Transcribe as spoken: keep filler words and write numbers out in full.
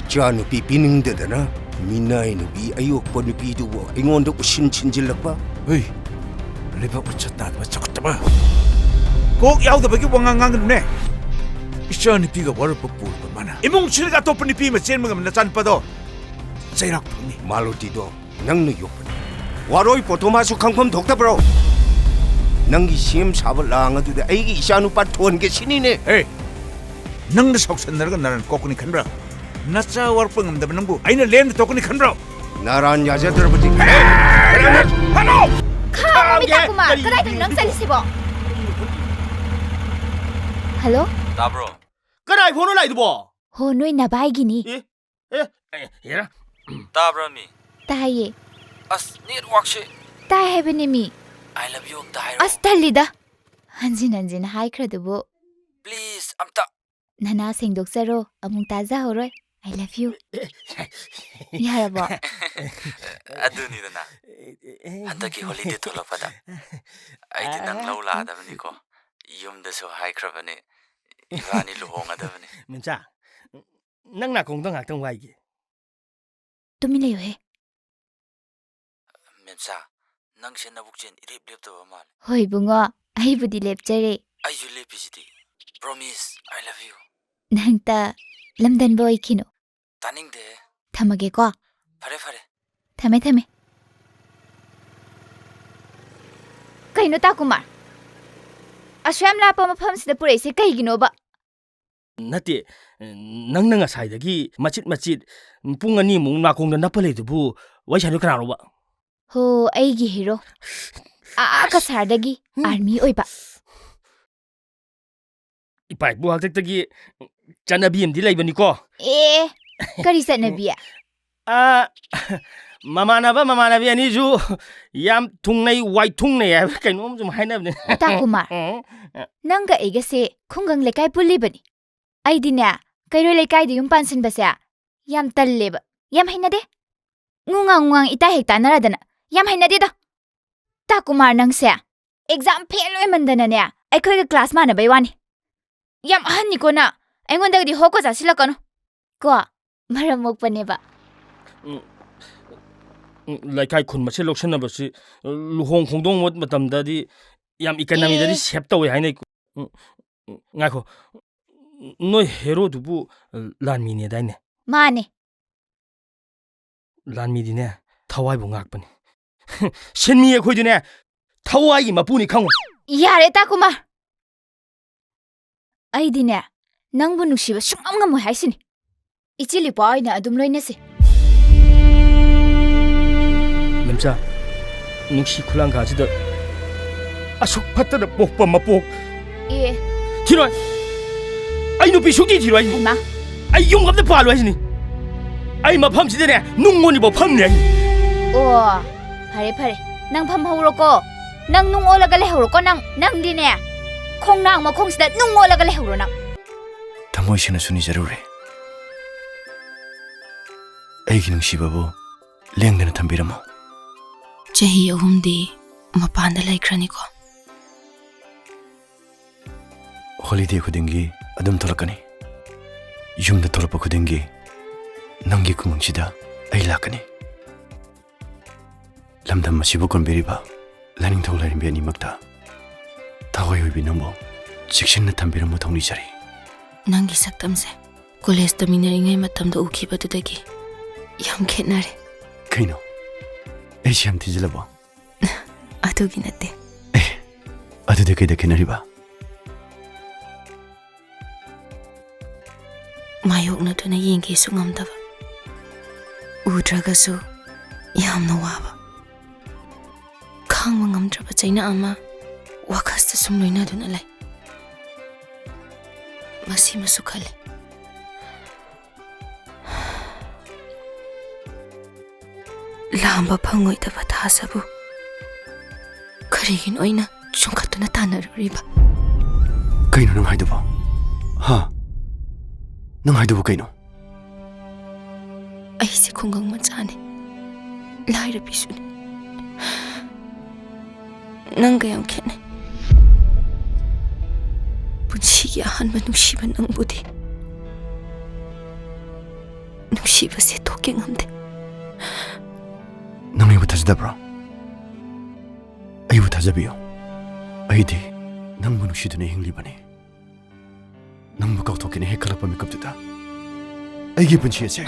ꯏꯆꯥ ꯅꯨꯄꯤ ꯄꯤꯅꯤꯡꯗꯗꯅ ꯃꯤꯅꯥꯏ ꯅꯨꯄꯤ ꯑꯌꯣꯛꯄ ꯅꯨꯄꯤꯗꯨꯕꯨ ꯑꯩꯉꯣꯟꯗ ꯎꯁꯤꯟ ꯁꯤꯟꯖꯤꯜꯂꯛꯄ꯫ ꯍꯨꯏ, ꯂꯩꯕꯥꯛ ꯃꯆꯠ ꯇꯥꯗꯕ ꯆꯥꯎꯈꯠꯇꯕ꯫ ꯀꯣꯛ ꯌꯥꯎꯗꯕꯒꯤ ꯋꯥꯉꯥꯡ ꯉꯥꯡꯒꯅꯨꯅꯦ꯫ ꯏꯆꯥ ꯅꯨꯄꯤꯒ ꯋꯥꯔꯛꯄ ꯄꯨꯔꯕ ꯃꯥꯅ ꯏꯃꯨꯡ ꯁꯤꯜꯂꯒ ꯑꯇꯣꯞꯄ ꯅꯨꯄꯤ ꯑꯃ ꯆꯦꯟꯕ ꯉꯝꯕ ꯅꯆꯥꯅꯨꯄꯥꯗꯣ ꯆꯩꯔꯥꯛ ꯐꯪꯅꯤ꯫ ꯃꯥꯂꯣꯇꯤꯗꯣ ꯅꯪꯅ ꯌꯣꯛꯄꯅꯤ꯫ ꯋꯥꯔꯣꯏ ꯄꯣꯠꯇꯣ ꯃꯥꯁꯨ ꯈꯪꯐꯝ ꯊꯣꯛꯇꯕ꯭ꯔꯣ? ꯅꯪꯒꯤ ꯁꯦꯝ ꯁꯥꯕ ꯂꯥꯡ ꯑꯗꯨꯗ ꯑꯩꯒꯤ ꯏꯆꯥꯅꯨꯄꯥ ꯊꯣꯟꯒꯦ ꯁꯤꯅꯤꯅꯦ꯫ ꯍꯦ! ꯅꯪꯅ ꯁꯥꯎꯁꯟꯅꯔꯒ ꯅꯔꯥꯟ ꯀꯣꯛꯀꯅꯤ ꯈꯟꯕ꯭ꯔꯥ? ꯅꯆꯥ ꯋꯥꯔꯛꯄ ꯉꯝꯗꯕ ꯅꯪꯕꯨ ꯑꯩꯅ ꯂꯦꯝꯅ ꯇꯣꯛꯀꯅꯤ ꯈꯟꯕ꯭ꯔꯣ? ꯅꯔꯥꯟ ꯌꯥꯖꯗ꯭ꯔꯕꯗꯤ꯫ ꯍꯜꯂꯣ! ꯈꯥꯡꯉꯣ, ꯃꯤꯇꯥ ꯀꯨꯃꯥꯔ, ꯀꯔꯤꯒꯤ ꯀꯗꯥꯏꯗꯅꯣ ꯅꯪ ꯆꯠꯂꯤꯁꯤꯕꯣ? ꯍꯜꯂꯣ? ꯇꯥꯕ꯭ꯔꯣ? ꯀꯅꯥꯏ ꯐꯣꯟꯅꯣ ꯂꯥꯛꯏꯗꯨꯕꯣ? ꯍꯣ, ꯅꯣꯏ ꯅꯚꯥꯏꯒꯤꯅꯤ꯫ ꯑꯦ, ꯑꯦ, ꯑꯦ, ꯍꯦꯔꯥ꯫ ꯇꯥꯕ꯭ꯔꯥ ꯃꯤ? ꯇꯥꯏꯌꯦ꯫ ꯑꯁ, ꯅꯦꯠꯋꯥꯛꯁꯦ꯫ ꯇꯥꯏ ꯍꯥꯏꯕꯅꯦ ꯃꯤ꯫ I love you ꯑꯝꯇ ꯍꯥꯏꯔꯣ꯫ ꯑꯁ, ꯇꯜꯂꯤꯗ꯫ ꯍꯟꯖꯤꯟ ꯍꯟꯖꯤꯟ ꯍꯥꯏꯈ꯭ꯔꯗꯨꯕꯨ꯫ Please, ꯑꯝꯇ꯫ ꯅꯅꯥ ꯁꯦꯡꯗꯣꯛꯆꯔꯣ, ꯑꯃꯨꯛ ꯇꯥꯖꯍꯧꯔꯣꯏ꯫ I love you꯫ ꯌꯥꯔꯕꯣ? ꯑꯗꯨꯅꯤꯗꯅ꯫ ꯍꯟꯗꯛꯀꯤ holiday ꯊꯣꯛꯂꯛꯄꯗ ꯑꯩꯗꯤ ꯅꯪ ꯂꯧ ꯂꯥꯛꯑꯗꯕꯅꯤꯀꯣ꯫ ꯌꯨꯝꯗꯁꯨ ꯍꯥꯏꯈ꯭ꯔꯕꯅꯦ, ꯏꯕꯥꯅꯤ ꯂꯨꯍꯣꯡꯉꯗꯕꯅꯤ꯫ ꯃꯦꯝꯆꯥ, ꯅꯪ ꯅꯥꯀꯣꯡꯗ ꯉꯥꯛꯇꯪ ꯋꯥꯏꯒꯦ꯫ ꯇꯨꯃꯤꯟ ꯂꯩꯌꯨꯍꯦ꯫ ꯃꯦꯝꯆꯥ, ꯅꯪꯁꯦ ꯅꯕꯨꯛꯆꯦꯜ ꯏꯔꯦꯞ ꯂꯦꯞꯇꯕ ꯃꯥꯜꯂꯦ꯫ ꯍꯣꯏ ꯏꯕꯨꯡꯉꯣ, ꯑꯩꯕꯨꯗꯤ ꯂꯦꯞꯆꯔꯦ꯫ ꯑꯩꯁꯨ ꯂꯦꯞꯄꯤꯁꯤꯗꯤ꯫ Promise, I love you꯫ ꯅꯪꯇ ꯂꯝꯗꯟꯕ ꯑꯣꯏꯈꯤꯅꯨ꯫ ꯇꯥꯅꯤꯡꯗꯦ꯫ ꯊꯝꯃꯒꯦꯀꯣ꯫ ꯐꯔꯦ, ꯐꯔꯦ꯫ ꯊꯝꯃꯦ, ꯊꯝꯃꯦ꯫ ꯀꯩꯅꯣ ꯇꯥꯀꯨꯃꯥꯔ? ꯑꯁꯨꯌꯥꯝ ꯂꯥꯞꯄ ꯃꯐꯝꯁꯤꯗ ꯄꯨꯔꯛꯏꯁꯦ ꯀꯩꯒꯤꯅꯣꯕ? ꯅꯠꯇꯦ, ꯅꯪꯅ ꯉꯁꯥꯏꯗꯒꯤ ꯃꯆꯤꯠ ꯃꯆꯤꯠ ꯄꯨꯡ ꯑꯅꯤꯃꯨꯛ ꯅꯥꯀꯣꯡꯗ ꯅꯞꯄ ꯂꯩꯗꯨꯕꯨ ꯋꯥꯔꯤ ꯁꯥꯟꯅꯗꯣꯏ ꯀꯅꯥꯅꯣꯕ? ꯍꯣ, ꯑꯩꯒꯤ hero꯫ ꯑꯥ, ꯑꯁ꯫ ꯀꯁꯥꯔꯗꯒꯤ ꯎꯝ꯫ Army ꯑꯣꯏꯕ꯫ ꯏꯄꯥ ꯏꯄꯨ ꯍꯥꯛꯇꯛꯇꯒꯤ ꯆꯠꯅꯕꯤ ꯑꯃꯗꯤ ꯂꯩꯕꯅꯤꯀꯣ꯫ ꯑꯦ, ꯀꯔꯤ ꯆꯠꯅꯕꯤ? ꯑꯥ, ꯃꯃꯥꯟꯅꯕ ꯃꯃꯥꯟꯅꯕꯤ ꯑꯅꯤꯁꯨ ꯌꯥꯝ ꯊꯨꯡꯅꯩ ꯋꯥꯏꯊꯨꯡꯅꯩ ꯍꯥꯏꯕ ꯀꯩꯅꯣꯝ ꯁꯨꯝ ꯍꯥꯏꯅꯕꯅꯦ꯫ ꯇꯥꯀꯨꯃꯥꯔ, ꯎꯝ꯫ ꯅꯪꯒ ꯑꯩꯒꯁꯦ ꯈꯨꯡꯒꯪ ꯂꯩꯀꯥꯏ ꯄꯨꯜꯂꯤꯕꯅꯤ꯫ ꯑꯩꯗꯤꯅꯦ, ꯀꯩꯔꯣꯏ ꯂꯩꯀꯥꯏꯗ ꯌꯨꯝ ꯄꯥꯟꯁꯤꯟꯕꯁꯦ ꯌꯥꯝ ꯇꯜꯂꯦꯕ, ꯌꯥꯝ ꯍꯩꯅꯗꯦ꯫ ꯉꯨꯉꯥꯡ ꯉꯨꯉꯥꯡ ꯏꯇꯥ ꯍꯦꯛ ꯇꯥꯟꯅꯔꯗꯅ ꯌꯥꯝ ꯍꯩꯅꯗꯦꯗ꯫ ꯇꯥꯀꯨꯃꯥꯔ, ꯅꯪꯁꯦ exam fail ꯑꯣꯏꯃꯟꯗꯅꯅꯦ ꯑꯩꯈꯣꯏꯒ class ꯃꯥꯟꯅꯕꯩ ꯋꯥꯅꯤ꯫ ꯌꯥꯝ ꯑꯍꯟꯅꯤꯀꯣ ꯅꯪ, ꯑꯩꯉꯣꯟꯗꯒꯗꯤ ꯍꯣꯀꯣ ꯆꯥꯁꯤꯜꯂꯛꯀꯅꯨ ꯀꯣ꯫ ꯃꯔꯝ ꯃꯣꯛꯄꯅꯦꯕ꯫ ꯎꯝ, ꯎꯝ, ꯂꯩꯀꯥꯏ ꯈꯨꯟ ꯃꯁꯦꯜ ꯂꯧꯁꯟꯅꯕꯁꯤ, ꯂꯨꯍꯣꯡ ꯈꯣꯡꯗꯣꯡꯕ ꯃꯇꯝꯗꯗꯤ ꯌꯥꯝ economyꯗꯗꯤ ꯑꯦ꯫ Save ꯇꯧꯋꯦ ꯍꯥꯏꯅꯩ꯫ ꯎꯝ, ꯎꯝ, ꯉꯥꯏꯈꯣ, ꯅꯣꯏ heroꯗꯨꯕꯨ ꯂꯥꯟꯃꯤꯅꯦꯗꯥꯏꯅꯦ? ꯃꯥꯅꯦ꯫ ꯂꯥꯟꯃꯤꯗꯤꯅꯦ, ꯊꯋꯥꯏꯕꯨ ꯉꯥꯛꯄꯅꯤ꯫ ꯁꯤꯟꯃꯤ ꯑꯩꯈꯣꯏꯗꯤꯅꯦ, ꯊꯋꯥꯏꯒꯤ ꯃꯄꯨꯅꯤ ꯈꯪꯉꯨ꯫ ꯌꯥꯔꯦ, ꯇꯥ ꯀꯨꯃꯥꯔ꯫ ꯑꯩꯗꯤꯅꯦ, ꯅꯪꯕꯨ ꯅꯨꯡꯁꯤꯕ ꯁꯨꯡꯉꯝ ꯉꯝꯃꯣꯏ ꯍꯥꯏꯁꯤꯅꯤ꯫ ꯏꯆꯦ ꯂꯤꯄꯥ ꯑꯣꯏꯅ ꯑꯗꯨꯝ ꯂꯣꯏꯅꯁꯤ꯫ ꯂꯝꯆꯥ, ꯅꯨꯡꯁꯤ ꯈꯨꯂꯥꯡꯈꯥꯁꯤꯗ ꯑꯁꯨꯛ ꯐꯠꯇꯅ ꯄꯣꯛꯄ ꯃꯄꯣꯛ꯫ ꯑꯦ꯫ ꯊꯤꯔꯣꯏ꯫ ꯑꯩ ꯅꯨꯄꯤ ꯁꯨꯡꯊꯤ ꯊꯤꯔꯣꯏ ꯍꯥꯏꯁꯤꯅꯤ꯫ ꯍꯩꯃꯥ꯫ ꯑꯩ ꯌꯨꯝ ꯑꯝꯇ ꯄꯥꯜꯂꯣꯏ ꯍꯥꯏꯁꯤꯅꯤ꯫ ꯑꯩ ꯃꯐꯝꯁꯤꯗꯅꯦ ꯅꯨꯡ ꯑꯣꯟꯅꯤꯐꯥꯎ ꯐꯝꯅꯤ ꯍꯥꯏꯁꯤꯅꯤ꯫ ꯑꯣ, ꯐꯔꯦ, ꯐꯔꯦ꯫ ꯅꯪ ꯐꯝꯍꯧꯔꯣꯀꯣ꯫ ꯅꯪ ꯅꯨꯡ ꯑꯣꯜꯂꯒ ꯂꯩꯍꯧꯔꯣꯀꯣ ꯅꯪ꯫ ꯅꯪꯗꯤꯅꯦ, ꯈꯣꯡꯅꯥꯡ ꯃꯈꯣꯡꯁꯤꯗ ꯅꯨꯡ ꯑꯣꯜꯂꯒ ꯂꯩꯍꯧꯔꯣ ꯅꯪ꯫ ꯊꯃꯣꯏ ꯁꯦꯡꯅ ꯁꯨꯅꯤꯖꯔꯨꯔꯦ꯫ ꯑꯩꯒꯤ ꯅꯨꯡꯁꯤꯕꯕꯨ ꯂꯦꯡꯗꯅ ꯊꯝꯕꯤꯔꯝꯃꯣ꯫ ꯆꯍꯤ ꯑꯍꯨꯝꯗꯤ ꯃꯄꯥꯟꯗ ꯂꯩꯈ꯭ꯔꯅꯤꯀꯣ꯫ Holiday ꯈꯨꯗꯤꯡꯒꯤ ꯑꯗꯨꯝ ꯊꯣꯛꯂꯛꯀꯅꯤ꯫ ꯌꯨꯝꯗ ꯊꯣꯛꯂꯛꯄ ꯈꯨꯗꯤꯡꯒꯤ ꯅꯪꯒꯤ ꯈꯨꯡꯒꯪꯁꯤꯗ ꯑꯩ ꯂꯥꯛꯀꯅꯤ꯫ ꯂꯝꯗꯝ ꯑꯁꯤꯕꯨ ꯀꯣꯟꯕꯤꯔꯤꯕ ꯂꯥꯏꯅꯤꯡꯊꯧ ꯂꯥꯏꯔꯦꯝꯕꯤ ꯑꯅꯤꯃꯛꯇ ꯊꯋꯥꯏ ꯑꯣꯏꯕꯤ ꯅꯪꯕꯨ ꯆꯦꯛꯁꯤꯟꯅ ꯊꯝꯕꯤꯔꯝꯃꯨ ꯊꯧꯅꯤꯖꯔꯤ꯫ ꯅꯪꯒꯤ ꯁꯛꯇꯝꯁꯦ ꯀꯣꯂꯦꯖ ꯇꯝꯃꯤꯟꯅꯔꯤꯉꯩ ꯃꯇꯝꯗ ꯎꯈꯤꯕꯗꯨꯗꯒꯤ ꯌꯥꯝ ꯈꯦꯠꯅꯔꯦ꯫ ꯀꯩꯅꯣ? ꯑꯩꯁꯦ ꯌꯥꯝ ꯊꯤꯖꯤꯜꯂꯕꯣ? ꯑꯗꯨꯒꯤ ꯅꯠꯇꯦ꯫ ꯑꯦ, ꯑꯗꯨꯗꯤ ꯀꯩꯗ ꯈꯦꯠꯅꯔꯤꯕ? ꯃꯥꯌꯣꯛꯅꯗꯨꯅ ꯌꯦꯡꯒꯦꯁꯨ ꯉꯝꯗꯕ, ꯎꯗ꯭ꯔꯒꯁꯨ ꯌꯥꯝꯅ ꯋꯥꯕ, ꯈꯥꯡꯕ ꯉꯝꯗ꯭ꯔꯕ ꯆꯩꯅꯥ ꯑꯃ ꯋꯥꯈꯜꯁꯤꯗ ꯁꯨꯝ ꯂꯣꯏꯅꯗꯨꯅ ꯂꯩ꯫ ꯃꯁꯤꯃꯁꯨ ꯈꯜꯂꯤ꯫ ꯂꯥꯝꯕ ꯐꯪꯉꯣꯏꯗꯕ ꯊꯥꯖꯕꯨ ꯀꯔꯤꯒꯤꯅꯣ ꯑꯩꯅ ꯆꯨꯡꯈꯠꯇꯨꯅ ꯇꯥꯟꯅꯔꯨꯔꯤꯕ? ꯀꯩꯅꯣ ꯅꯪ ꯍꯥꯏꯗꯨꯕꯣ? ꯍꯥ? ꯅꯪ ꯍꯥꯏꯗꯨꯕꯨ ꯀꯩꯅꯣ? ꯑꯩꯁꯦ ꯈꯨꯡꯒꯪ ꯃꯆꯥꯅꯤ, ꯂꯥꯏꯔꯕꯤꯁꯨꯅꯤ꯫ ꯅꯪꯒ ꯌꯥꯝ ꯈꯦꯠꯅꯩ꯫ ꯄꯨꯟꯁꯤꯒꯤ ꯑꯍꯥꯟꯕ ꯅꯨꯡꯁꯤꯕ ꯅꯪꯕꯨꯗꯤ꯫ ꯅꯨꯡꯁꯤꯕꯁꯦ ꯊꯣꯛꯀꯦ ꯉꯝꯗꯦ꯫ ꯅꯪ ꯑꯩꯕꯨ ꯊꯥꯖꯗꯕ꯭ꯔꯣ? ꯑꯩꯕꯨ ꯊꯥꯖꯕꯤꯌꯨ꯫ ꯑꯩꯗꯤ ꯅꯪꯕꯨ ꯅꯨꯡꯁꯤꯗꯨꯅ ꯍꯤꯡꯂꯤꯕꯅꯤ꯫ ꯅꯪꯕꯨ ꯀꯥꯎꯊꯣꯛꯀꯦꯅ ꯍꯦꯛ ꯈꯜꯂꯛꯄ ꯃꯤꯀꯨꯞꯇꯨꯗ ꯑꯩꯒꯤ ꯄꯨꯟꯁꯤ ꯑꯁꯦ